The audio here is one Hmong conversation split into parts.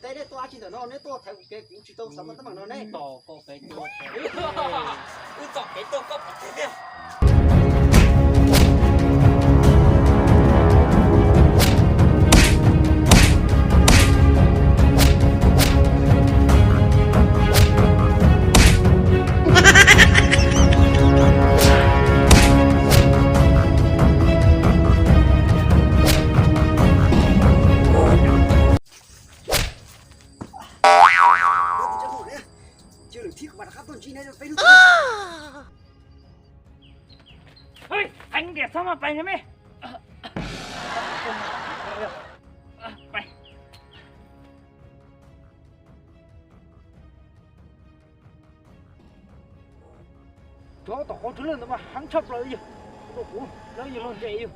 Nej tuaj dab tsi ntawm no, neb tuaj thaiv kuv kev, kuv tsis tau xav muaj teeb meem no ne. Tom koj kev tuaj, wb tom kev tuaj koj pom tiag tiag. Heev tiag, txhob mas pais me. Tsov tom qhov tswv lwj ntawd mas heev tshaj plaws yog rau kuv, lawv yog luag ntse yog.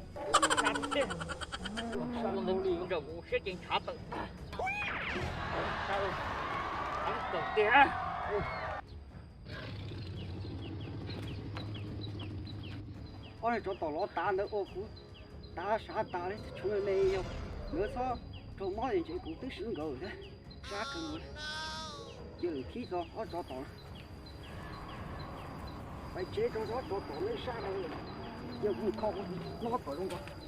Sa ntawd li ntawm kuv siab ces ntshav tawm. Heev kawg tiag. Ob niag tsov tom lov tav ntawd ua kuv tav sav tas li, tshuav me me yog nkawd txhob raug mob es ntshe kuv twb swb nkawd thiab. Sab kawg nkaus li. Cia lwm khib tso ob tsov tom. Pais tsev tso ob tsov tom, nej sab heev. Cia kuv mus kho kuv noj tom zoo nkaus.